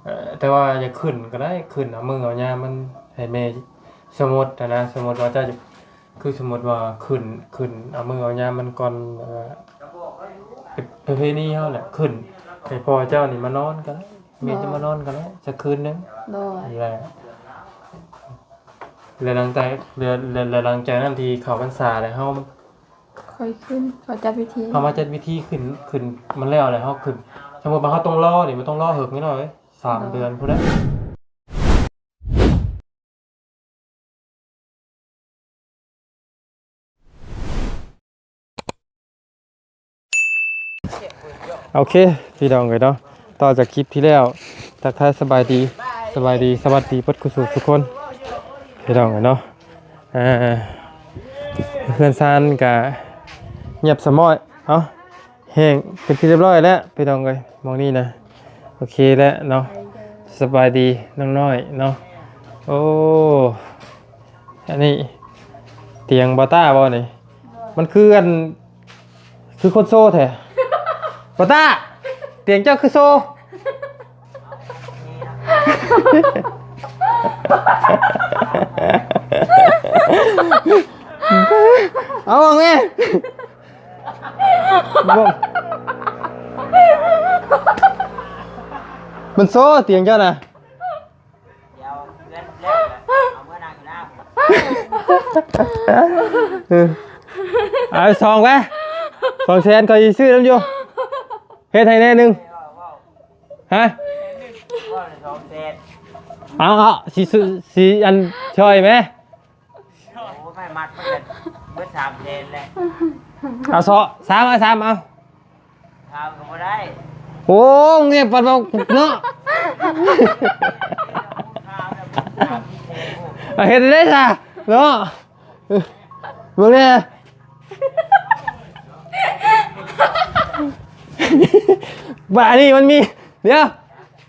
ເອີ ແຕ່ວ່າຢ່າຂຶ້ນກໍໄດ້ ຂຶ້ນເອົາມື້ເອົາຍາມມັນໃຫ້ແມ່ ສົມມຸດຫັ້ນນະ ສົມມຸດວ່າເຈົ້າຈະ ຄືສົມມຸດວ່າຂຶ້ນ ຂຶ້ນເອົາມື້ເອົາຍາມມັນກ່ອນ ແບບວ່າປະ ປະເພນີເຮົາແຫຼະ ຂຶ້ນໃຫ້ພໍ່ເຈົ້ານີ້ມານອນກໍໄດ້ ແມ່ຈະມານອນກໍໄດ້ ໂດຍ ຈັກຄືນໜຶ່ງ ໂດຍ ແລ້ວ ແລ້ວຫຼັງຈາກ ແລ້ວ ແລ້ວ ແລ້ວຫຼັງຈາກນັ້ນທີ່ເຂົ້າພັນສາແລ້ວ ເຮົາ ຄ່ອຍຂຶ້ນ ເຂົາຈັດພິທີ ເຮົາມາຈັດພິທີຂຶ້ນ ຂຶ້ນມັນແລ້ວແລ້ວເຮົາຂຶ້ນ ສົມມຸດວ່າເຮົາຕ້ອງລໍນີ້ ມັນຕ້ອງລໍເຫິກນີ້ເນາະເອີຍ ສາມເດືອນພຸ້ນແຫຼະ. ໂອເຄ ພີ່ນ້ອງເອີຍເນາະ ຕໍ່ຈາກຄລິບທີ່ແລ້ວ ທັກທາຍສະບາຍດີ ສະບາຍດີ ສະຫວັດດີເບິດຄູ່ສູ່ທຸກຄົນ ພີ່ນ້ອງເອີຍເນາະ ອ່າ ເຮືອນຊານກະງຽບສະມ້ອຍ ເອົ້າ ແຫ້ງເປັນທີ່ຮຽບຮ້ອຍແລ້ວ ພີ່ນ້ອງເອີຍ ໝ່ອງນີ້ນະ ໂອເຄແລ້ວເນາະ ສະບາຍດີນ້ອງນ້ອຍເນາະ ໂອ້ ອັນນີ້ຕຽງບ່າວຕ້າບໍ່ນີ້? ມັນຄືອັນ ຄືຄົນໂຊແທ້ ບ່າວຕ້າ ຕຽງເຈົ້າຄືໂຊ ເອົາອອກແມ່ ມັນໂຊຕຽງເຈົ້ານະ ດຽວເຮືອນແລ້ວ ເອົາເມືອນັ່ງຢູ່ໜ້າ ເອີ ເອົາໄປສອງໄປ ສອງແສນ ຂ້ອຍຊິຊື້ນຳຢູ່ ເຮັດໃຫ້ແດ່ໜຶ່ງ ຮະ ເອົາ ເອົາ ຊິຊື້ ຊິອັນຊ່ອຍແມ ໂອ້ຍ ມັດມັນກໍເບິດສາມແສນແລ້ວ ເອົາເຊາະ ສາມ ເອົາ ສາມ ເອົາ ສາມກໍບໍ່ໄດ້ ໂອ້ ເງຍປັດເວົ້າເນາະ ເອົາ ເຮັດໄດ້ຊະເນາະ ເບິ່ງແດ່ ບາດນີ້ມັນມີ ດຽວ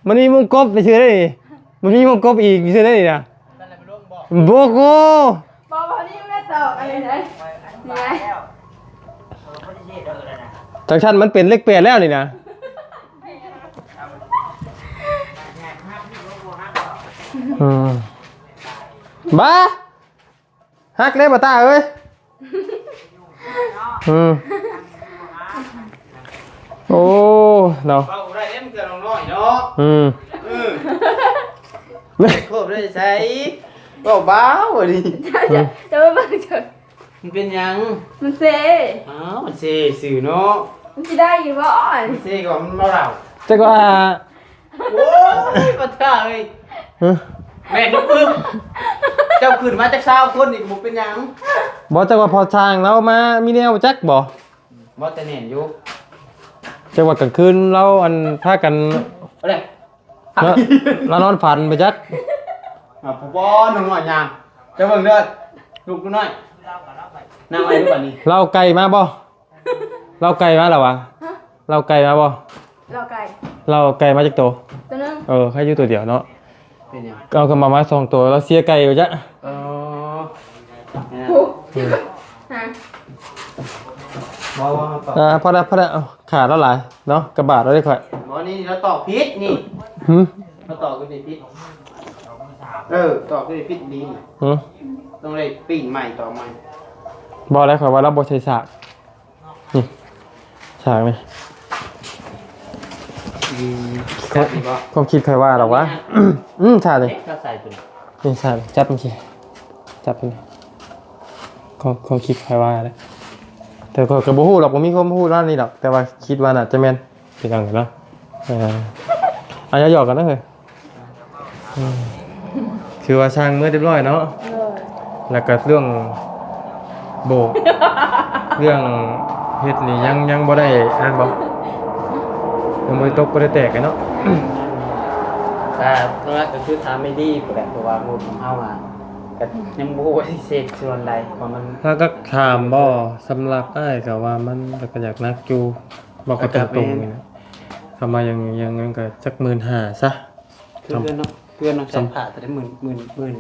ມັນມີວົງກົບໄປຊື່ໄດ້ນີ້ ມັນມີວົງກົບອີກຊື່ໄດ້ນີ້ນະ ບໍ່ໂກ ບໍ່ ບໍ່ ນີ້ແມ່ນຕອກອັນນີ້ນະ ນີ້ນະ ຈັ່ງຊັ້ນມັນເປັນເລກແປດແລ້ວນີ້ນະ ອືມ ບາ ຮັກເດ້ ບ່າວຕ້າເອີຍ ອືມ ໂອ້ ເນາະ ເວົ້າບໍ່ໄດ້ເດ້ ມັນຄືນ້ອງນ້ອຍເນາະ ອືມ ເອີ ໂຄບໄດ້ໃສ ເວົ້າບ້າວນີ້ ຈະ ຈະມາເບິ່ງເຈີ ມັນເປັນຫຍັງ ມັນເຊ ອ້າວ ມັນເຊຊື່ເນາະ ມັນຊິໄດ້ຢູ່ບໍ່ ມັນເຊກໍມັນເມົາເຫຼົ້າ ຈັກວ່າ ໂອ້ຍ ປະທ້າເອີຍ ຮະ ແມ່ນປຶບ ເຈົ້າຂຶ້ນມາຈັກຊາວຄົນນີ້ກໍບໍ່ເປັນຫຍັງ ບໍ່ ຈັກວ່າພໍ່ຊ່າງລາວມາມີແນວຈັກບໍ່ ບໍ່ ແຕ່ແໜ້ນຢູ່ ຈັກວ່າກາງຄືນລາວ ອັນ ພາກັນ ເອົາເດ້ ລາວ ລາວນອນຝັນໄປຈັກ ອ່າ ພໍ່ນ້ອງນ້ອຍຍ່າງ ເຈົ້າເບິ່ງເດີ ລູກນ້ອຍ ນັ່ງໄວ້ດູບັດນີ້ ລາວໄກ່ມາບໍ່? ລາວໄກ່ມາແລ້ວຫວາ? ຮະ? ລາວໄກ່ມາບໍ່? ລາວໄກ່ ລາວໄກ່ມາຈັກໂຕ? ໂຕໜຶ່ງ ເອີ ໃຫ້ຢູ່ໂຕດຽວເນາະ ເປັນຫຍັງ? ເອົາຂຶ້ນມາ ມາສອງໂຕ ລາວເສຍໄກ່ວ່າຊະ ເອີ ໂອ້ ຮະ ບໍ່ ບໍ່ ບໍ່ ອ່າ ພໍແລ້ວ ພໍແລ້ວ ເອົາ ຂາດລາວຫຼາຍເນາະ ກະບາດລາວເດ້ຂ້ອຍ ບໍ່ ນີ້ລາວຕອກຜິດນີ້ ຫື ລາວຕອກຢູ່ນີ້ຜິດ ເອີ ຕອກຢູ່ນີ້ຜິດນີ້ ຫື ຕ້ອງໄດ້ປີ້ນໃໝ່ ຕອກໃໝ່ ບໍ່ແລ້ວ ຂ້ອຍວ່າລາວບໍ່ໃສ່ສາກ ນີ້ ສາກນີ້ ອືມ ຄວາມ ແຊບດີບໍ່? ຄວາມຄິດຂ້ອຍວ່າດອກຫວາ ອືມ ສາກນີ້ ເອ໊ະ ກໍໃສ່ຕົວນີ້ ນີ້ ສາກນີ້ ຈັບຈັ່ງຊີ້ ຈັບຕົວນີ້ ຄວາມ ຄວາມຄິດຂ້ອຍວ່າເດ້ ແຕ່ຂ້ອຍກໍບໍ່ຮູ້ດອກ ບໍ່ມີຄວາມຮູ້ດ້ານນີ້ດອກ ແຕ່ວ່າຄິດວ່າໜ້າຈະແມ່ນ ເປັນຫຍັງເນາະ ເອີ ອ່ະ ຢອກໆກັນເດີ ອືມ ຄືວ່າຊ່າງເມືອຮຽບຮ້ອຍເນາະ ໂດຍ ແລ້ວກໍເລື່ອງໂບກ ເລື່ອງເຮັດນີ້ຍັງ ຍັງບໍ່ໄດ້ອັນນັ້ນບໍ່? ຍັງບໍ່ໄດ້ຕົກ ບໍ່ໄດ້ແຕກເນາະ ກໍສ່ວນຫຼາຍກໍຄືຖາມແມ່ດີພຸ້ນແຫຼະ ເພາະວ່າໝູ່ຂອງເຮົາອະ ກໍຍັງບໍ່ຮູ້ວ່າຊິເຮັດສ່ວນໃດ ເພາະມັນ ຖ້າກໍຖາມບໍ່ ສຳລັບອ້າຍກໍວ່າມັນກໍຢາກໜັກຢູ່ ເວົ້າກັນຕົງໆນີ້ນະ ຄຳວ່າຍັງ ຍັງ ຍັງກໍຈັກໝື່ນຫ້າຊະ ຄືເຮືອນເນາະ ເຮືອນເນາະ ສຳ ໃສ່ຜ້າເທົ່າໃດ ໝື່ນ ໝື່ນ ໝື່ນ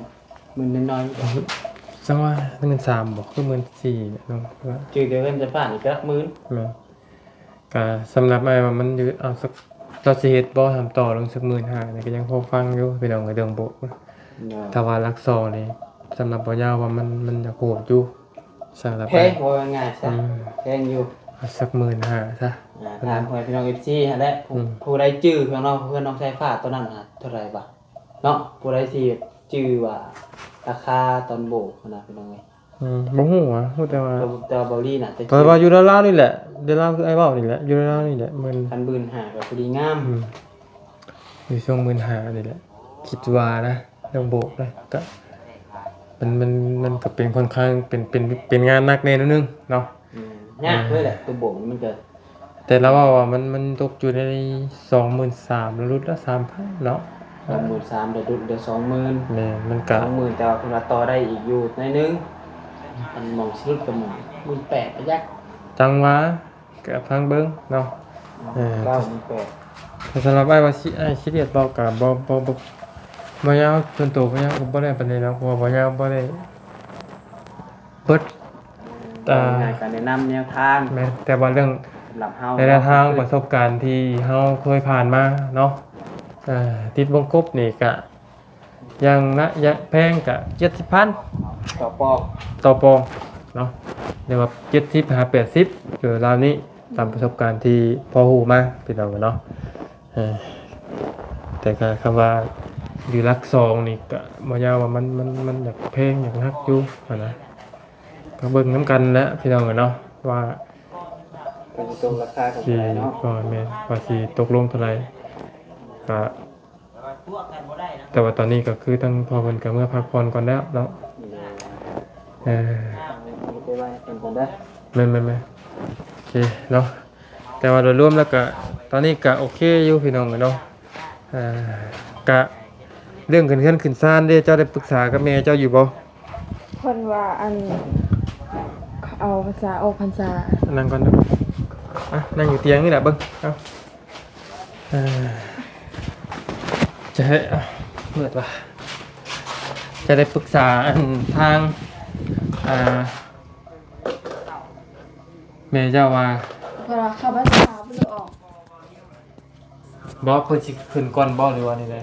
ໝື່ນນ້ອຍໆ ຈັ່ງວ່າໝື່ນສາມບໍ່ ຄືໝື່ນສີ່ເນາະ ຈື່ແຕ່ເຮືອນໃສ່ຜ້ານີ້ກໍຫຼັກໝື່ນ ແມ່ນ ກະສຳລັບອ້າຍວ່າມັນຍືດເອົາສັກ ລາວຊິເຮັດບໍ່ ທຳຕໍ່ລົງສັກໝື່ນຫ້ານີ້ ກໍຍັງພໍຟັງຢູ່ພີ່ນ້ອງເອີຍ ເລື່ອງໂບກ. ໂດຍ ຖ້າວ່າຫຼັກສອງນີ້ ສຳລັບບໍ່ຍາວວ່າມັນ ມັນຢາກໂຫດຢູ່ ສຳລັບ ແພງ ເວົ້າງ່າຍໆຊະ ອືມ ແພງຢູ່ ເອົາສັກໝື່ນຫ້າຊະ. ອ່າ ຖາມພໍ່ແມ່ພີ່ນ້ອງ ເອັຟຊີ ຫັ້ນແຫຼະ ຜູ້ ອືມ ຜູ້ໃດຈື່ເພື່ອນເນາະ ເພື່ອນນ້ອງສາຍຟ້າ ໂຕນັ້ນນະເທົ່າໃດວະເນາະ? ຜູ້ໃດທີ່ຈື່ວ່າລາຄາຕອນໂບກຫັ້ນນະ ພີ່ນ້ອງເອີຍ. ອືມ ບໍ່ຮູ້ຫວາ ຮູ້ແຕ່ວ່າ ແຕ່ ແຕ່ວ່າເບົາຫຼີນະ ແຕ່ ແຕ່ວ່າຢູ່ລາວໆນີ້ແຫຼະ ຢູ່ລາວ ຄືອ້າຍເວົ້ານີ້ແຫຼະ ຢູ່ລາວໆນີ້ແຫຼະ ໝື່ນ ຄັນໝື່ນຫ້າກໍພໍດີງາມ. ອືມ ຢູ່ຊ່ວງໝື່ນຫ້ານີ້ແຫຼະ ຄິດວ່ານະ ເລື່ອງໂບກນະ ກະ ມັນ ມັນ ມັນກະເປັນຂ້ອນຂ້າງ ເປັນ ເປັນ ເປັນງານໜັກແດ່ໜ້ອຍໜຶ່ງເນາະ. ແມ່ນ ຍາກເລີຍແຫຼະ ຕົວໂບກນີ້ມັນກະ ແຕ່ລາວເວົ້າວ່າມັນ ມັນຕົກຢູ່ໃນສອງໝື່ນສາມ ລະຫຼຸດລະສາມພັນເນາະ. ສອງໝື່ນສາມ ລະຫຼຸດເຫຼືອສອງໝື່ນ. ແມ່ນ ມັນກະ ສອງໝື່ນ ແຕ່ວ່າເພິ່ນວ່າຕໍ່ໄດ້ອີກຢູ່ໜ້ອຍໜຶ່ງ ອັນໝ່ອງຊິຫຼຸດກໍໝື່ນ ໝື່ນແປດ ປະຢັດ. ຈັ່ງວ່າ ກະຟັງເບິ່ງເນາະ. ເອີ ເກົ້າໝື່ນແປດ ແຕ່ສຳລັບອ້າຍວ່າຊິ ອ້າຍຊີຣຽສບໍ່ ກະບໍ່ ບໍ່ ບໍ່ ບໍ່ຍາວ ສ່ວນໂຕບໍ່ຍາວກໍບໍ່ໄດ້ປານໃດດອກ ເພາະວ່າບໍ່ຍາວບໍ່ໄດ້ເບິດ ອ່າ ໃຫ້ການແນະນຳແນວທາງ. ແມ່ນ ແຕ່ວ່າເລື່ອງ ສຳລັບເຮົາ ໃນແນວທາງປະສົບການທີ່ເຮົາເຄີຍຜ່ານມາເນາະ ເອີ ຕິດວົງກົບນີ້ກະ ຢ່າງນະ ຢ່າງແພງກະເຈັດສິບພັນ ຕໍ່ປອງ ຕໍ່ປອງເນາະ ຫຼືວ່າເຈັດສິບຫາແປດສິບ ຢູ່ລາວນີ້ ຕາມປະສົບການທີ່ພໍຮູ້ມາ ພີ່ນ້ອງເນາະ. ເອີ ແຕ່ກະຄຳວ່າຢູ່ຫຼັກສອງນີ້ກະບໍ່ຍາວວ່າມັນ ມັນ ມັນຢາກແພງ ຢາກໜັກຢູ່ຫັ້ນນະ ກໍເບິ່ງນຳກັນແຫຼະ ພີ່ນ້ອງເນາະ ວ່າ ເພິ່ນຊິຕົກລາຄາເທົ່າໃດເນາະ ຊິ ກໍແມ່ນວ່າຊິຕົກລົງເທົ່າໃດ ກະ ແຕ່ວ່າຕອນນີ້ກໍຄືທາງພໍ່ເພິ່ນກໍເມືອພັກຜ່ອນກ່ອນແລ້ວເນາະ. ໂດຍ ເອີ ໄປໄຫວ້ເພິ່ນກ່ອນເດີ. ແມ່ນໆໆ ໂອເຄເນາະ ແຕ່ວ່າໂດຍລວມແລ້ວກໍຕອນນີ້ກໍໂອເຄຢູ່ພີ່ນ້ອງເນາະ. ເອີ ກະເລື່ອງຂຶ້ນເຮືອນຂຶ້ນຊານເດ້ ເຈົ້າໄດ້ປຶກສາກັບແມ່ເຈົ້າຢູ່ບໍ່? ເພິ່ນວ່າ ອັນ ເອົາພັນສາ ອອກພັນສາ. ນັ່ງກ່ອນເດີ ອ່ະ ນັ່ງຢູ່ຕຽງນີ້ແຫຼະ ເບິ່ງ ເອົາ ເອີ ຈະໃຫ້ ເອີ ມືດວ່າ ຈະໄດ້ປຶກສາ ອັນ ທາງ ອ່າ ແມ່ເຈົ້າວ່າ ເພິ່ນວ່າເຂົ້າພັນສາເພິ່ນອອກ ບໍ່ ເພິ່ນຊິຂຶ້ນກ່ອນບໍ່ ຫຼືວ່າແນວໃດ?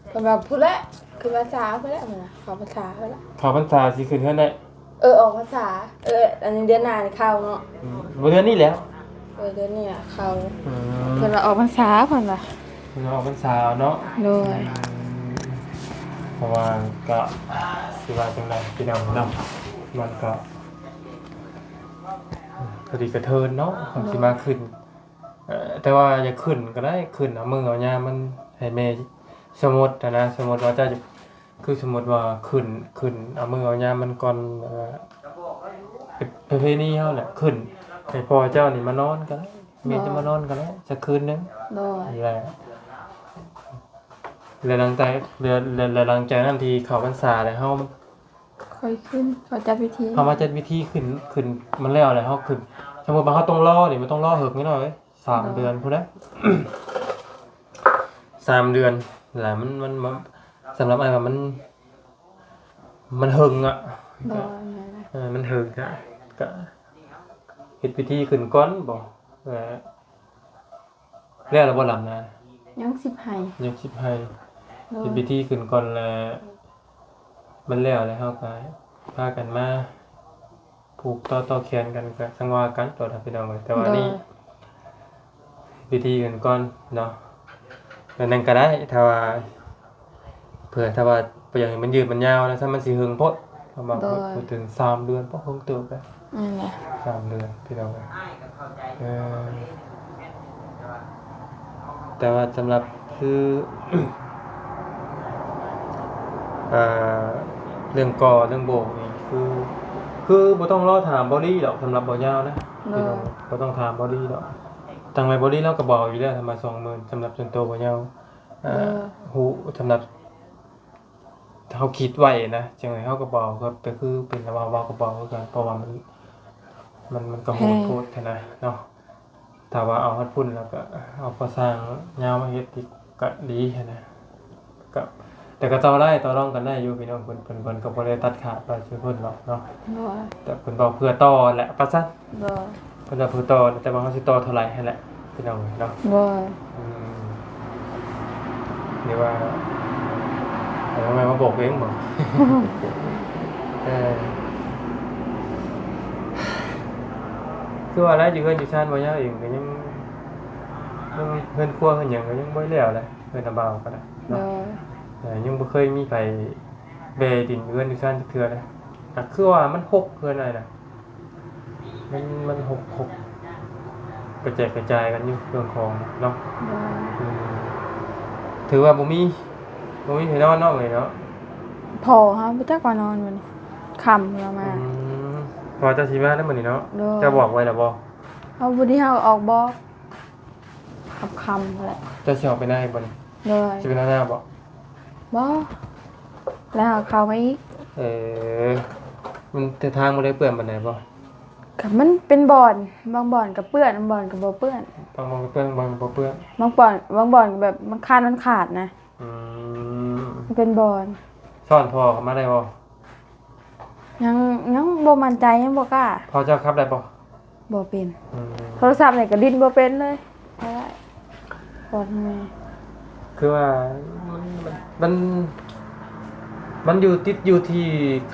ເພິ່ນວ່າພຸ້ນແຫຼະ ຂຶ້ນພັນສາພຸ້ນແຫຼະ ເພິ່ນວ່າເຂົ້າພັນສາພຸ້ນແຫຼະ ເຂົ້າພັນສາຊິຂຶ້ນເຮືອນໄດ້. ເອີ ອອກພັນສາ ເອີ ອັນເດືອນໜ້ານີ້ເຂົ້າເນາະ. ອືມ ບໍ່ ເດືອນນີ້ແຫຼະ ເອີ ເດືອນນີ້ແຫຼະເຂົ້າ. ອືມ ເພິ່ນວ່າອອກພັນສາ ເພິ່ນວ່າ ເພິ່ນວ່າອອກພັນສາເນາະ. ໂດຍ ອືມ ເພາະວ່າກໍຊິວ່າຈັ່ງໃດພີ່ນ້ອງເນາະ ມັນກໍພໍດີກະເທີນເນາະ ເຮົາຊິມາຂຶ້ນ ເອີ ແຕ່ວ່າຢ່າຂຶ້ນກໍໄດ້ ຂຶ້ນເອົາມື້ເອົາຍາມມັນໃຫ້ແມ່ ສົມມຸດຫັ້ນນະ ສົມມຸດວ່າເຈົ້າຈະ ຄືສົມມຸດວ່າຂຶ້ນ ຂຶ້ນເອົາມື້ເອົາຍາມມັນກ່ອນ ແບບວ່າ ປະ ປະເພນີເຮົາແຫຼະ ຂຶ້ນໃຫ້ພໍ່ເຈົ້ານີ້ມານອນກໍໄດ້ ແມ່ຈະມານອນກໍໄດ້ ໂດຍ ສັກຄືນໜຶ່ງ. ໂດຍ ນີ້ແຫຼະ ແລະ ຫຼັງຈາກ ແລະ ແລະ ແລະ ຫຼັງຈາກນັ້ນທີ່ເຂົ້າພັນສາແລ້ວ ເຮົາ ຄ່ອຍຂຶ້ນ ເຂົາຈັດພິທີ ເຮົາມາຈັດພິທີຂຶ້ນ ຂຶ້ນ ມັນແລ້ວແລ້ວເຮົາຂຶ້ນ. ສົມມຸດວ່າເຮົາຕ້ອງລໍນີ້ ມັນຕ້ອງລໍເຫິກນີ້ເນາະ ສາມເດືອນພຸ້ນນະ ສາມເດືອນແຫຼະ ມັນ ມັນ ມັນ ສຳລັບອ້າຍວ່າມັນ ມັນເຫິງອະ. ໂດຍ ເອີ ມັນເຫິງກະ ກະເຮັດພິທີຂຶ້ນກ່ອນບໍ ເອີ ແລ້ວລະບໍ່ລຳນາ? ຍັງສິບໄຮ່ ຍັງສິບໄຮ່. ໂດຍ ເຮັດພິທີຂຶ້ນກ່ອນແລ້ວ ມັນແລ້ວແລ້ວເຮົາກະພາກັນມາຜູກຕໍ່ ຕໍ່ແຂນກັນ ກະຈັ່ງວ່າກັນຕໍ່ນະພີ່ນ້ອງເອີຍ. ແຕ່ວ່ານີ້ ໂດຍ ພິທີກັນກ່ອນເນາະ ແລ້ວນັ້ນກະໄດ້ ຖ້າວ່າ ເພື່ອຖ້າວ່າບໍ່ຢາກໃຫ້ມັນຍືດມັນຍາວນະ ຖ້າມັນຊິເຫິງໂພດ ເຮົາວ່າ ໂດຍ ບໍ່ ບໍ່ເຖິງສາມເດືອນ ບໍ່ເຫິງເຕີບແລ້ວ. ນັ້ນແຫຼະ ສາມເດືອນພີ່ນ້ອງເອີຍ. ເອີ ແຕ່ວ່າສຳລັບຄື ອ່າ ເລື່ອງກໍ່ເລື່ອງໂບກນີ້ ຄື ຄືບໍ່ຕ້ອງລໍຖາມເບົາລີດອກ ສຳລັບເບົາຍາວນະ. ໂດຍ ພີ່ນ້ອງ ບໍ່ຕ້ອງຖາມເບົາລີດອກ ທາງແມ່ເບົາລີລາວກໍບອກຢູ່ແລ້ວ ທຳມາສອງໝື່ນ ສຳລັບສ່ວນໂຕເບົາຍາວ. ເອີ ໂດຍ ຮູ້ ສຳລັບ ເຮົາຄິດໄວ້ນະ ຈັ່ງໃດເຮົາກໍບອກ ກໍ ກໍຄືເປັນລະເວົ້າ ເວົ້າກໍບອກຄືກັນ ເພາະວ່າມັນ ມັນ ມັນກໍໂຫດໂພດຫັ້ນນະເນາະ. ຖ້າວ່າເອົາຮອດພຸ້ນແລ້ວກໍເອົາພໍ່ຊ່າງຍາວມາເຮັດອີກກໍດີຫັ້ນນະ ກໍ ແຕ່ກໍຕໍ່ໄດ້ ຕໍ່ລອງກັນໄດ້ຢູ່ພີ່ນ້ອງ. ເພິ່ນ ເພິ່ນ ເພິ່ນກໍບໍ່ໄດ້ຕັດຂາດວ່າຊິເພິ່ນດອກເນາະ. ໂດຍ ແຕ່ເພິ່ນເວົ້າເພື່ອຕໍ່ແຫຼະ ປະຊັ້ນ. ໂດຍ ເພິ່ນວ່າເພື່ອຕໍ່ ແຕ່ວ່າເຮົາຊິຕໍ່ເທົ່າໃດຫັ້ນແຫຼະ ພີ່ນ້ອງເອີຍເນາະ. ໂດຍ ອືມ ວ່າ ເອົາແມ່ມາບອກເອງບໍ? ເອີ ຄືວ່າແຫຼະ ຢູ່ເຮືອນຢູ່ຊານບ່າວຍາວເອງກໍຍັງ ຍັງເຮືອນຄົວເຮືອນຫຍັງກໍຍັງບໍ່ແລ້ວແຫຼະ ເຮືອນນ້າບ່າວກໍໄດ້ເນາະ. ໂດຍ ເອີ ຍັງບໍ່ເຄີຍມີໃຜແບດິນເຮືອນຢູ່ຊານຈັກເທື່ອເລີຍ. ກໍຄືວ່າມັນຮົກເຮືອນອ້າຍນະ ມັນ ມັນຮົກໆ ກະແຈກກະຈາຍກັນຢູ່ເຄື່ອງຂອງເນາະ. ໂດຍ ອືມ ຖືວ່າບໍ່ມີ ບໍ່ມີໃຜນອນເນາະມື້ນີ້ເນາະ. ພໍ່ເຮົາບໍ່ຈັກວ່ານອນມື້ນີ້ ຄ່ຳລາວມາ. ອືມ ພໍ່ເຈົ້າຊິມາແລ້ວມື້ນີ້ເນາະ. ໂດຍ ເຈົ້າບອກໄວ້ແລ້ວບໍ່? ເຮົາບໍ່ໄດ້ ເຮົາອອກບອກຄ່ຳໆ ແຫຼະ. ເຈົ້າຊິອອກໄປນາອີກບໍ່ນີ້? ໂດຍ ຊິໄປນານາບໍ່? ບໍ່ ແລ້ວເຮົາເຂົ້າມາອີກ. ເອີ ມັນ ແຕ່ທາງບໍ່ໄດ້ເປື້ອນປານໃດບໍ່? ກໍມັນເປັນບ່ອນ ບາງບ່ອນກໍເປື້ອນ ບາງບ່ອນກໍບໍ່ເປື້ອນ. ບາງບ່ອນກໍເປື້ອນ ບາງບ່ອນກໍບໍ່ເປື້ອນ. ບາງບ່ອນ ບາງບ່ອນກໍແບບມັນຄານມັນຂາດນະ. ອືມ ມັນເປັນບ່ອນ. ຊ້ອນພໍ່ເຂົ້າມາໄດ້ບໍ່? ຍັງ ຍັງບໍ່ໝັ້ນໃຈ ຍັງບໍ່ກ້າ. ພໍ່ເຈົ້າຂັບໄດ້ບໍ່? ບໍ່ເປັນ. ອືມ ໂທລະສັບນີ້ກໍຫຼິ້ນບໍ່ເປັນເລີຍ. ບໍ່ໄດ້ ປອດແມ່ ຄືວ່າມັນ ມັນ ມັນ ມັນຢູ່ ຕິດຢູ່ທີ່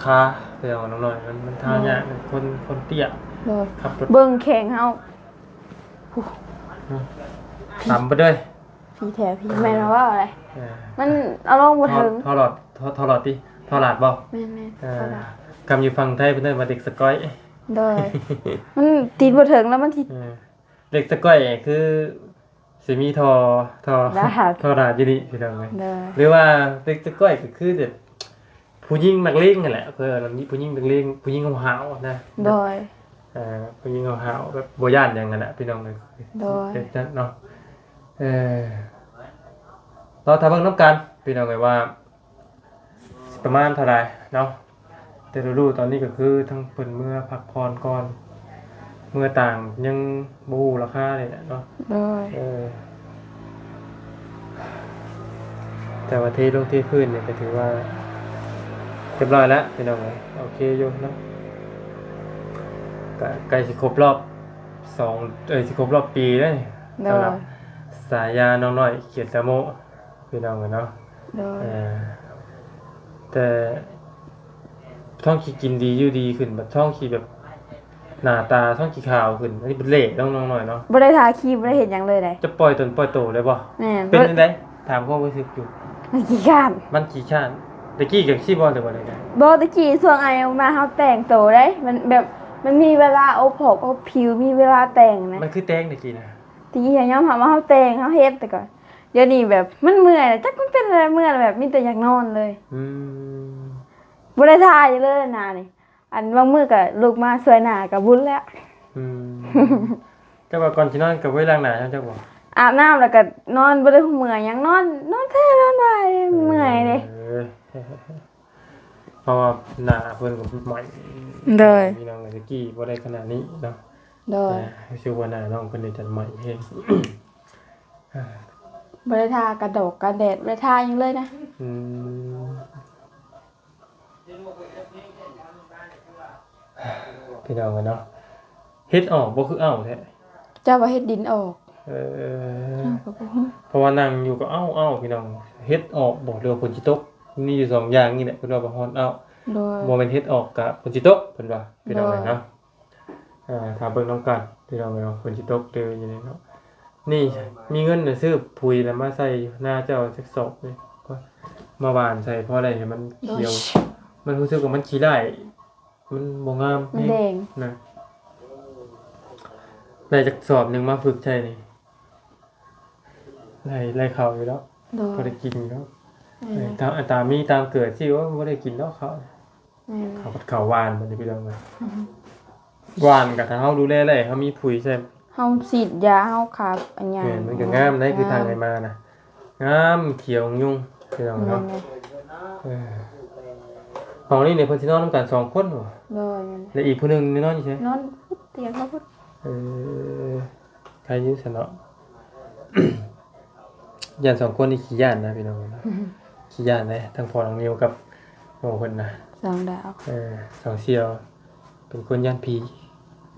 ຂາເດ້ນ້ອງນ້ອຍ. ມັນ ມັນທ່າຍາກ ໂດຍ ຄົນ ຄົນເຕ້ຍ. ໂດຍ ຂັບລົດ ເບິ່ງແຂ້ງເຮົາ ຕຳໄປເລີຍ ພີແທ້ພີ ແມ່ນວ່າເວົ້າໄດ໋. ເອີ ມັນເອົາລົງບໍ່ເຖິງ. ທໍ່ ທໍ່ຫຼອດ ທໍ່ ທໍ່ຫຼອດຕິ ທໍ່ຫຼາດບໍ່? ແມ່ນໆ ເອີ ທໍ່ຫຼາດ. ຄຳຢູ່ຝັ່ງໄທເພິ່ນເອີ້ນວ່າເດັກສະກ້ອຍ. ໂດຍ ມັນຕີນບໍ່ເຖິງແລ້ວມັນຊິ ເອີ ເດັກສະກ້ອຍຄືຊິມີທໍ່ ທໍ່ ທໍ່ຫຼາດຢູ່ນີ້ພີ່ນ້ອງເອີຍ. ໂດຍ ຫຼືວ່າເດັກສະກ້ອຍກໍຄືແບບຜູ້ຍິງນັກເລງຫັ້ນແຫຼະ ເພິ່ນມີຜູ້ຍິງນັກເລງ ຜູ້ຍິງຫ້າວໆນະ. ໂດຍ ເອີ ຜູ້ຍິງຫ້າວໆ ແບບບໍ່ຢ້ານຫຍັງຫັ້ນແຫຼະພີ່ນ້ອງເອີຍ. ໂດຍ ເປັນຈັ່ງເນາະ. ເອີ ລໍຖ້າເບິ່ງນຳກັນພີ່ນ້ອງເອີຍວ່າ ປະມານເທົ່າໃດເນາະ. ແຕ່ຮູ້ໆຕອນນີ້ກໍຄືທັງເພິ່ນເມືອພັກຜ່ອນກ່ອນ ເມືອຕ່າງຍັງບໍ່ຮູ້ລາຄານີ້ແຫຼະເນາະ. ໂດຍ ເອີ ແຕ່ວ່າເທລົງເທພື້ນນີ້ກໍຖືວ່າຮຽບຮ້ອຍແລ້ວພີ່ນ້ອງເອີຍ. ໂອເຄຢູ່ເນາະ ກໍໃກ້ຊິຄົບລອບສອງ ເອີຍ ຊິຄົບລອບປີແລ້ວນີ້. ໂດຍ ສຳລັບສາຍານ້ອງນ້ອຍຂຽດຕະໂມ ພີ່ນ້ອງເອີຍເນາະ. ໂດຍ ເອີ ແຕ່ທ້ອງຂີ້ກິນດີຢູ່ດີຂຶ້ນ ບັດທ້ອງຂີ້ແບບ ໜ້າຕາທ້ອງຂີ້ຂາວຂຶ້ນ. ອັນນີ້ເປັນເລ່ເນາະ ນ້ອງນ້ອຍເນາະ. ບໍ່ໄດ້ທາຄີມ ບໍ່ໄດ້ເຮັດຫຍັງເລີຍໃດ. ຈະປ່ອຍຕົນປ່ອຍໂຕໄດ້ບໍ່? ແມ່ນ ເປັນຈັ່ງໃດ? ຖາມຄວາມຮູ້ສຶກຢູ່. ມັນຂີ້ຄ້ານ ມັນຂີ້ຄ້ານ. ແຕ່ກີ້ກໍຊິບໍ່ ຫຼືວ່າໃດ? ບໍ່ ແຕ່ກີ້ຊ່ວງໄອອກມາເຮົາແຕ່ງໂຕໃດ໋ ມັນແບບ ມັນມີເວລາອົບຜົມອົບຜິວ ມີເວລາແຕ່ງນະ. ມັນຄືແຕ່ງແຕ່ກີ້ນະ. ແຕ່ກີ້ຍອມຮັບວ່າເຮົາແຕ່ງ ເຮົາເຮັດແຕ່ກ່ອນ. ດຽວນີ້ແບບມັນເມື່ອຍແລ້ວ ຈັກມັນເປັນອະໄລ ເມື່ອຍແລ້ວແບບມີແຕ່ຢາກນອນເລີຍ. ອືມ ບໍ່ໄດ້ທ່າຫຍັງເລີຍໜ້ານີ້. ອັນບາງມື້ກໍລຸກມາສວຍໜ້າກໍບຸນແລ້ວ. ອືມ ແຕ່ວ່າກ່ອນຊິນອນກໍບໍ່ໄດ້ລ້າງໜ້ານຳຈັກບໍ່? ອາບນ້ຳແລ້ວກໍນອນ ບໍ່ໄດ້ຮູ້ເມື່ອຍຫຍັງ ນອນ ນອນແທ້ນອນວ່າ ເອີ ເມື່ອຍເດ້. ເພາະວ່າໜ້າເພິ່ນກໍໄໝ້. ໂດຍ ພີ່ນ້ອງ ແຕ່ກີ້ບໍ່ໄດ້ຂະໜາດນີ້ເນາະ. ໂດຍ ແຕ່ຮູ້ສຶກວ່າໜ້ານ້ອງເພິ່ນນີ້ຈະໄໝ້ແຮງ. ບໍ່ໄດ້ທາກັນດອກກັນແດດ ບໍ່ໄດ້ທາຫຍັງເລີຍນະ. ອືມ ພີ່ນ້ອງເອີຍເນາະ ເຮັດອອກບໍ່ຄືເອົ້າແທ້. ເຈົ້າວ່າເຮັດດິນອອກ. ເອີ ເຈົ້າກໍບໍ່ຮູ້ ເພາະວ່ານັ່ງຢູ່ກໍເອົ້າໆ ພີ່ນ້ອງ. ເຮັດອອກບໍ່ ຫຼືວ່າຝົນຊິຕົກ? ມີຢູ່ສອງຢ່າງນີ້ແຫຼະ ເພິ່ນວ່າບໍ່ຮ້ອນເອົ້າ. ໂດຍ ບໍ່ແມ່ນເຮັດອອກກະຝົນຊິຕົກ ເພິ່ນວ່າ ພີ່ນ້ອງເອີຍເນາະ. ໂດຍ ເອີ ຖ້າເບິ່ງນຳກັນ ພີ່ນ້ອງເອີຍເນາະ ຝົນຊິຕົກເດີຢູ່ນີ້ເນາະ. ນີ້ ມີເງິນນະ ຊື້ປຸຍນະ ມາໃສ່ຢູ່ໜ້າເຈົ້າຈັກສອບນີ້ ມາຫວ່ານໃສ່ ພໍໄດ້ໃຫ້ມັນຂຽວ. ໂດຍ ມັນຮູ້ສຶກວ່າມັນຂີ້ຮ້າຍ ມັນບໍ່ງາມ ມັນແດງນະ. ໄດ້ຈັກສອບໜຶ່ງມາຝຶກໃສ່ນີ້ ໄດ້ ໄດ້ເຂົ້າຢູ່ດອກ. ໂດຍ ພໍໄດ້ກິນຢູ່ດອກ. ເອີ ເອີ ຕາ ຕາມີຕາມເກີດຊິ ໂອ້ ບໍ່ໄດ້ກິນດອກເຂົ້າ. ແມ່ນ ເຂົ້າ ເຂົ້າຫວ່ານບັດນີ້ພີ່ນ້ອງເອີຍ. ຫວ່ານກໍຖ້າເຮົາດູແລໄດ້ ເຮົາມີປຸຍໃສ່ ເຮົາສີດຢາ ເຮົາຂ້າອັນຫຍັງ. ແມ່ນ ມັນກໍງາມໄດ໋ ຄືທາງໄຫມານະ ງາມຂຽວຫຍຸ້ງ ພີ່ນ້ອງເນາະ. ແມ່ນ ເອີ ຫ້ອງນີ້ນີ້ເພິ່ນຊິນອນນຳກັນສອງຄົນບໍ? ໂດຍ ແມ່ນ ແລ້ວອີກຜູ້ໜຶ່ງນອນຢູ່ໃສ? ນອນພຸ້ນ ຕຽງເຮົາພຸ້ນ. ເອີ ໃຄຢູ່ຊັ້ນເນາະ. ຢ້ານສອງຄົນນີ້ຂີ້ຢ້ານນະພີ່ນ້ອງເນາະ. ຂີ້ຢ້ານເດ້ ທັງພໍ່ນ້ອງນິວກັບໝູ່ເພິ່ນນະ ສອງດາວ. ເອີ ສອງສ່ຽວເປັນຄົນຢ້ານຜີ.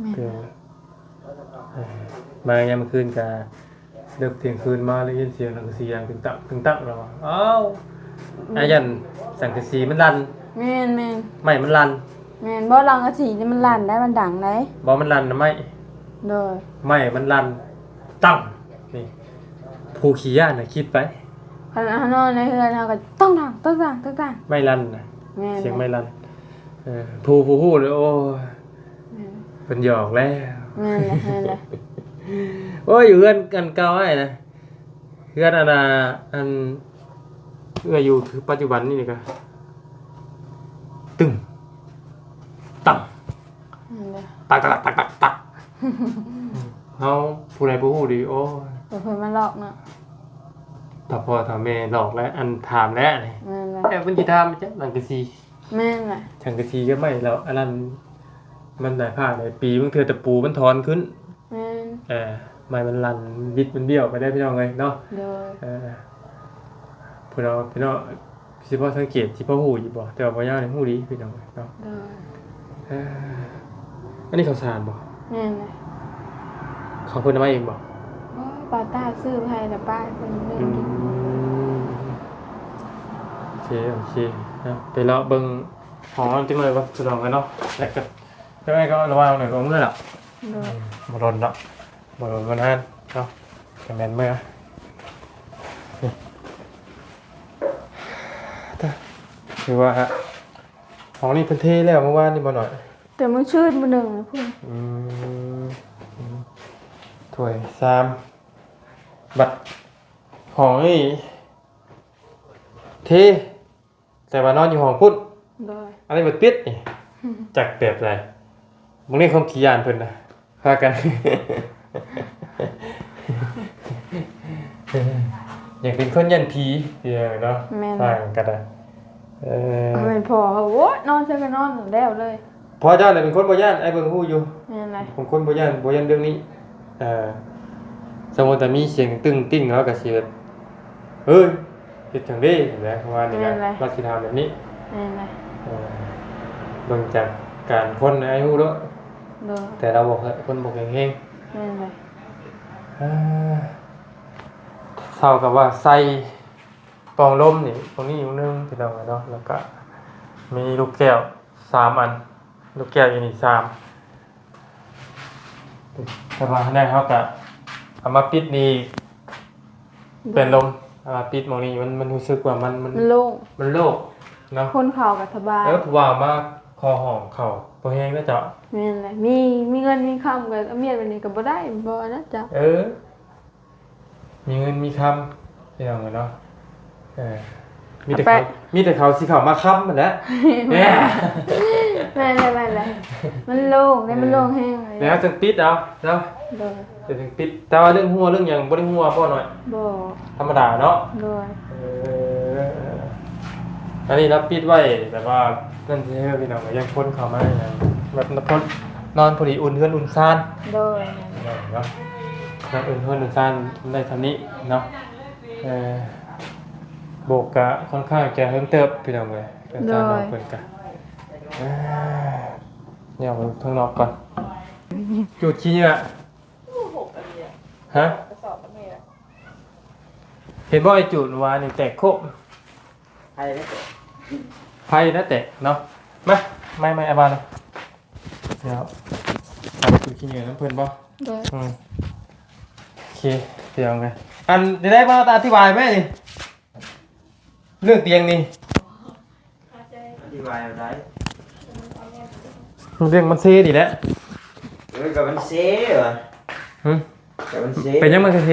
ແມ່ນ ເອີ ມາຍາມມື້ຄືນກະ ເດິກທ່ຽງຄືນມາ ໄດ້ຍິນສຽງສັງກະສີດັງຕຶງຕັງ ຕຶງຕັງ ລາວວ່າ ອ້າວ ອາຢັນສັງກະສີມັນລັ່ນ. ແມ່ນໆ ໄມ້ມັນລັ່ນ. ແມ່ນ ບໍ່ ສັງກະສີນີ້ມັນລັ່ນໄດ໋ ມັນດັງໄດ໋. ບໍ່ ມັນລັ່ນນະໄມ້. ໂດຍ ໄມ້ມັນລັ່ນ ຕັງ ນີ້ ຜູ້ຂີ້ຢ້ານນະຄິດໄປ ຄັນເຮົານອນໃນເຮືອນເຮົາກໍ ຕັງໆ ຕັງໆ ຕັງໆ ໄມ້ລັ່ນນະ. ແມ່ນ ສຽງໄມ້ລັ່ນ. ເອີ ຜູ້ ຜູ້ຮູ້ເລີຍ ໂອ້ຍ ແມ່ນ ເພິ່ນຫຍອກແລ້ວ. ແມ່ນແຫຼະ ແມ່ນແຫຼະ. ໂອ້ຍ ຢູ່ເຮືອນອັນເກົ່າອ້າຍນະ ເຮືອນອັນນ່າ ອັນເອື້ອຍຢູ່ຄືປັດຈຸບັນນີ້ນີ້ກະ ຕຶ້ງ ຕັງ ແມ່ນແຫຼະ ຕັກ ຕັກ ຕັກ ຕັກ ຕັກ. ເຮົາຜູ້ໃດບໍ່ຮູ້ດີ ໂອ້ຍ ເພິ່ນມາຫຼອກເນາະ ຖ້າພໍ່ຖ້າແມ່ຫຼອກແລ້ວ ອັນຖາມແລ້ວນີ້. ແມ່ນແຫຼະ ແລ້ວເພິ່ນຊິຖາມຈັກສັງກະສີ. ແມ່ນແຫຼະ ສັງກະສີກັບໄມ້ແລ້ວ ອັນນັ້ນມັນຫຼາຍພາກຫຼາຍປີ ບາງເທື່ອຕະປູມັນຖອນຂຶ້ນ. ແມ່ນ ເອີ ໄມ້ມັນລັ່ນ ບິດມັນບ້ຽວໄປໄດ້ພີ່ນ້ອງເອີຍເນາະ. ໂດຍ ເອີ ຜູ້ເນາະ ພີ່ນ້ອງຊິພໍສັງເກດ ຊິພໍຮູ້ຢູ່ບໍ່? ແຕ່ວ່າບໍ່ຍາວນີ້ຮູ້ດີພີ່ນ້ອງເອີຍເນາະ. ໂດຍ ເອີ ອັນນີ້ເຂົ້າສານບໍ່? ແມ່ນແຫຼະ ເຂົ້າເພິ່ນເອົາມາເອງບໍ່? ບໍ່ ປາຕາຊື້ໃຫ້ລະປ້າເພິ່ນເລີຍ. ອືມ ໂອເຄ ໂອເຄ ເນາະ ໄປເລາະເບິ່ງຫ້ອງນັ້ນຈັກໜ້ອຍກ່ອນ ພີ່ນ້ອງເອີຍເນາະ. ແລ້ວກໍ ຈັ່ງໃດກໍລະຫວ່າງໜ້ອຍກໍເມືອລະ. ໂດຍ ອືມ ບໍ່ດົນເນາະ ບໍ່ດົນບໍ່ນານເນາະ ກະແມ່ນເມືອ. ຖືວ່າຫ້ອງນີ້ເພິ່ນເທແລ້ວມື້ວານນີ້ບໍ່ໜ້ອຍ? ແຕ່ມື້ຊື່ນມື້ໜຶ່ງນະພຸ້ນ. ອືມ ຖ້ວຍຊາມ ບັດຫ້ອງນີ້ເທ ແຕ່ວ່ານອນຢູ່ຫ້ອງພຸ້ນ. ໂດຍ ອັນນີ້ມັນປິດນີ້ ຈັກແບບໃດ. ບາງທີຄວາມຂີ້ຢ້ານເພິ່ນນະ ພາກັນ ຢາກເປັນຄົນຢ້ານຜີເນາະ. ແມ່ນ ສ້າງກັນນະ. ເອີ ແມ່ນ ພໍ່ເຮົາ ໂອ້ຍ ນອນໃສກໍນອນແລ້ວເລີຍ. ພໍ່ເຈົ້ານີ້ເປັນຄົນບໍ່ຢ້ານ ອ້າຍເບິ່ງຮູ້ຢູ່. ແມ່ນແຫຼະ ເປັນຄົນບໍ່ຢ້ານ ບໍ່ຢ້ານເລື່ອງນີ້. ເອີ ສົມມຸດວ່າມີສຽງຕຶ້ງຕິ້ງ ລາວກໍຊິແບບ ເອີຍ ເຮັດຫຍັງເດ້ ແບບປະມານນີ້ນະ. ແມ່ນແຫຼະ ລາວຊິຖາມແບບນີ້. ແມ່ນແຫຼະ ເອີ ເບິ່ງຈາກການຄົນໃນອາຍຸເນາະ. ໂດຍ ແຕ່ລາວບໍ່ ຄົນບໍ່ແຂງແຮງ. ແມ່ນແຫຼະ ເອີ ເທົ່າກັບວ່າໃສ່ປ່ອງລົມນີ້ ຕົງນີ້ຢູ່ໜຶ່ງ ພີ່ນ້ອງເອີຍເນາະ ແລ້ວກະມີລູກແກ້ວສາມອັນ ລູກແກ້ວຢູ່ນີ້ສາມ ແຕ່ວ່າໃນເຮົາກະເອົາມາປິດນີ້ ແມ່ນ ເປັນລົມ ເອົາມາປິດໝ່ອງນີ້ ມັນ ມັນຮູ້ສຶກວ່າມັນ ມັນ ມັນໂລ່ງ ມັນໂລ່ງເນາະ ຄົນເຂົ້າກໍສະບາຍ. ເອີ ຜູ້ບ່າວມາຂໍຫ້ອງເຂົ້າບໍ່ແຮງເນາະເຈົ້າ. ແມ່ນແຫຼະ ມີ ມີເງິນມີຄຳກໍອາມຽດແບບນີ້ກໍບໍ່ໄດ້ ບໍ່ນະເຈົ້າ. ເອີ ມີເງິນມີຄຳ ພີ່ນ້ອງເອີຍເນາະ. ເອີ ມີແຕ່ເຂົາ ໄປ ມີແຕ່ເຂົາຊິເຂົ້າມາຄຳຫັ້ນແຫຼະ. ແມ່ນແຫຼະ ແມ່ນແຫຼະ ມັນໂລ່ງເດ້ ມັນໂລ່ງແຮງເລີຍ. ແລ້ວຈຶ່ງປິດເອົາເນາະ. ໂດຍ ແລ້ວຈຶ່ງປິດ ແຕ່ວ່າເລື່ອງຮົ່ວເລື່ອງຫຍັງບໍ່ໄດ້ຮົ່ວບໍ່ນ້ອຍ? ບໍ່ ທຳມະດາເນາະ. ໂດຍ ເອີ ອັນນີ້ລາວປິດໄວ້ແບບວ່ານັ້ນຊື່ໆ ພີ່ນ້ອງ ຢ້ານຄົນເຂົ້າມາຫຍັງ ແບບນອນ ນອນພໍດີອຸ່ນເຮືອນອຸ່ນຊານ. ໂດຍ ເນາະ ນອນອຸ່ນເຮືອນອຸ່ນຊານໄດ້ສ່ຳນີ້ເນາະ. ເອີ ໂບກກະຄ່ອນຂ້າງຈະເຫິງເຕີບ ພີ່ນ້ອງເອີຍ ເຮືອນຊານນ້ອງເພິ່ນກະ. ໂດຍ ເອີ ຍ່າງໄປທາງນອກກ່ອນ. ຈູດຂີ້ເຫຍື້ອ ຮະ ເຫັນບໍ່ ໄອ້ຈູດວານນີ້ແຕກໂຄກ. ໃຜນະແຕກ ໃຜນະແຕກເນາະ. ມາ ໄມ້ ໄມ້ ອາບານ ດຽວ ໄປກິນຂີ້ເຫຍື້ອນຳເພິ່ນບໍ່? ໂດຍ ອືມ ໂອເຄ ດຽວໄງ ອັນ ໄດ້ມາອະທິບາຍແມ່ນີ້ ເລື່ອງຕຽງນີ້ ອະທິບາຍເອົາໄດ້ ເລື່ອງມັນເຊນີ້ແຫຼະ. ເອີ ກໍມັນເຊຫວາ ຫຶ ກໍມັນເຊ ເປັນຫຍັງມັນຄືເຊ?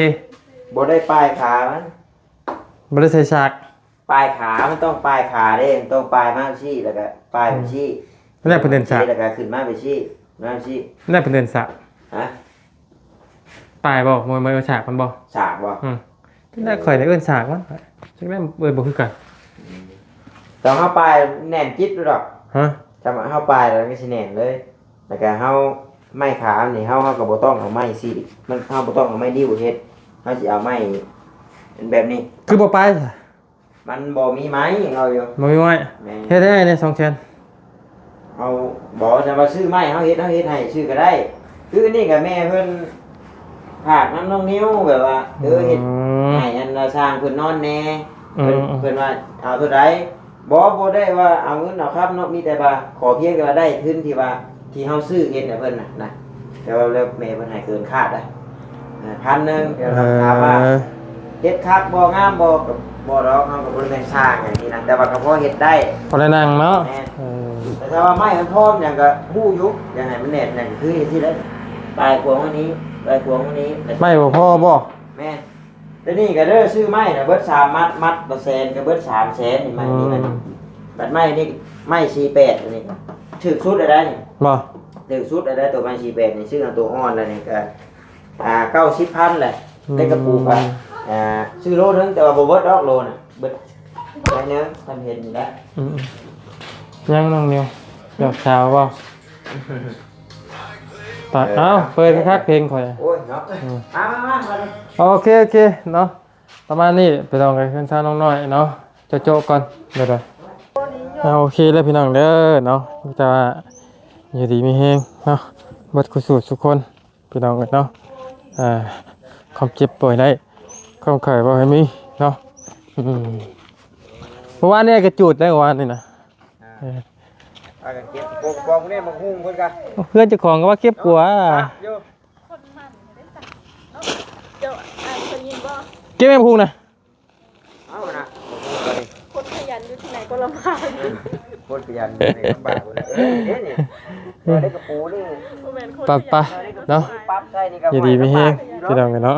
ບໍ່ໄດ້ປ້າຍຂາມັນ ບໍ່ໄດ້ໃສ່ສາກ. ປ້າຍຂາ ມັນຕ້ອງປ້າຍຂາເດ້ ມັນຕ້ອງປ້າຍມາຊີ້ ແລ້ວກໍປ້າຍມາຊີ້ ອືມ ແລ້ວເພິ່ນເອີ້ນສາກ ແລ້ວກໍຂຶ້ນມາໄປຊີ້ ມາຊີ້ ແລ້ວເພິ່ນເອີ້ນສາກ ຮະ ປ້າຍບໍ່? ບໍ່ແມ່ນເອີ້ນສາກມັນບໍ່? ສາກບໍ່? ອືມ ແລ້ວຂ້ອຍໄດ້ເອີ້ນສາກມັນ ຈັກແມ່ນເອີ້ນບໍ່ຄືກັນ. ອືມ ແຕ່ເຮົາປ້າຍແໜ້ນຈິດດອກ ຮະ ຖ້າເຮົາປ້າຍແລ້ວມັນກໍຊິແໜ້ນເລີຍ ແລ້ວກໍເຮົາ ໄມ້ຂານີ້ ເຮົາ ເຮົາກໍບໍ່ຕ້ອງເອົາໄມ້ຊີ້ ມັນ ເຮົາບໍ່ຕ້ອງເອົາໄມ້ນິ້ວເຮັດ ເຮົາຊິເອົາໄມ້ແບບນີ້ ຄືບໍ່ປ້າຍຊະ? ມັນບໍ່ມີໄມ້ ເວົ້າຢູ່ ບໍ່ມີໄມ້ ແມ່ນ ເຮັດໃຫ້ແດ່ສອງແສນ. ເອົາ ບໍ່ ແຕ່ວ່າຊື້ໄມ້ເຮົາເຮັດ ເຮົາເຮັດໃຫ້ ຊື້ກໍໄດ້ ຄືອັນນີ້ກໍແມ່ເພິ່ນ ຝາກນຳນ້ອງນິວ ແບບວ່າ ເອີ ເຮັດ ອືມ ໃຫ້ອັນວ່າຊ່າງເພິ່ນນອນແດ່ ອືມ ເພິ່ນ ເພິ່ນວ່າເອົາເທົ່າໃດ. ບໍ່ ບໍ່ໄດ້ວ່າເອົາເງິນເອົາຄຳເນາະ ມີແຕ່ວ່າຂໍພຽງແຕ່ວ່າໄດ້ທຶນທີ່ວ່າ ທີ່ເຮົາຊື້ເຮັດໃຫ້ເພິ່ນນະ ນະ ແຕ່ວ່າແລ້ວແມ່ເພິ່ນໃຫ້ເກີນຄາດໄດ໋ ເອີ ພັນໜຶ່ງ ແຕ່ວ່າ ເອີ ຖາມວ່າເຮັດຄັກບໍ່ ງາມບໍ່ ກໍບໍ່ດອກ ເຮົາກໍບໍ່ໄດ້ແມ່ນຊ່າງຫຍັງຊີ້ນະ ແຕ່ວ່າກໍພໍເຮັດໄດ້ ພໍໄດ້ນັ່ງເນາະ ແມ່ນ ເອີ ແຕ່ຖ້າວ່າໄມ້ມັນພ້ອມຫຍັງກໍຮູ້ຢູ່ ຢາກໃຫ້ມັນແໜ້ນຫຍັງ ກໍຄືຈັ່ງຊີ້ແຫຼະ ປາຍຂວາງອັນນີ້ ປາຍຂວາງອັນນີ້ ໄມ້ບໍ່ພໍບໍ່? ແມ່ນ. ແຕ່ນີ້ກໍເດີ ຊື້ໄມ້ນະເບິດສາມມັດ ມັດລະແສນກໍເບິດສາມແສນນີ້ ໄມ້ນີ້ມັນ ອືມ ບັດໄມ້ນີ້ ໄມ້ສີ່ແປດ ຕົວນີ້ຖືກສຸດແລ້ວໄດ໋ນີ້ ບໍ່ ຖືກສຸດແລ້ວໄດ໋ ຕົວໄມ້ສີ່ແປດນີ້ ຊື້ເອົາຕົວອ່ອນແລ້ວນີ້ກໍ ອ່າ ເກົ້າສິບພັນແຫຼະ ອືມ ໄດ້ກະປູກວ່າ ອ່າ ຊື້ໂລໜຶ່ງ ແຕ່ວ່າບໍ່ເບິດດອກໂລນະ ເບິດໜ້ອຍໜຶ່ງ ທ່ານເຫັນນີ້ແຫຼະ ອືມ ຍັງນ້ອງນິວ ຢາກສາວບໍ່? ຕາ ເອີ ເອົ້າ ເປີດຄັກໆ ເພງຂ້ອຍ ໂອ້ຍເນາະ ອືມ ມາໆໆ ໂອເຄ ໂອເຄເນາະ ປະມານນີ້ ໄປລອງກັນເຮືອນຊາວນ້ອງນ້ອຍເນາະ ໂຈະໆ ກ່ອນ ເດີໆ ອ່າ ໂອເຄເລີຍພີ່ນ້ອງເດີເນາະ ມີແຕ່ວ່າຢູ່ດີມີແຮງເນາະ ເບິດຄູ່ສູ່ທຸກຄົນ ພີ່ນ້ອງເອີຍເນາະ ອ່າ ຄວາມເຈັບບໍ່ໃຫ້ໄດ້ ຄວາມໄຂ້ບໍ່ໃຫ້ມີເນາະ ອືມ ເມື່ອວານນີ້ກໍຈູດໄດ້ ເມື່ອວານນີ້ນະ ອ່າ ເອີ ພາກັນເກັບ ໂກງກອງນີ້ ບັກຫຸ່ງເພິ່ນກະ ເພື່ອນເຈົ້າຂອງກໍວ່າເກັບກວ່າ ຢູ່ ເຈົ້າ ອ່າ ເພິ່ນຍິນບໍ່ ເກັບແມ່ບັກຫຸ່ງນະ ເອົານະ ຄົນຂະຫຍັນຢູ່ທີ່ໃດກໍລຳບາກ ຄົນຂະຫຍັນຢູ່ໃນລຳບາກ ເອີ ເດ້ນີ້ ເອີ ໄດ້ກະປູນີ້ ບໍ່ແມ່ນຄົນຂະຫຍັນ ໄປໆ ເນາະ ປັບໃສ່ນີ້ກໍ ຢູ່ດີມີແຮງ ພີ່ນ້ອງເອີຍເນາະ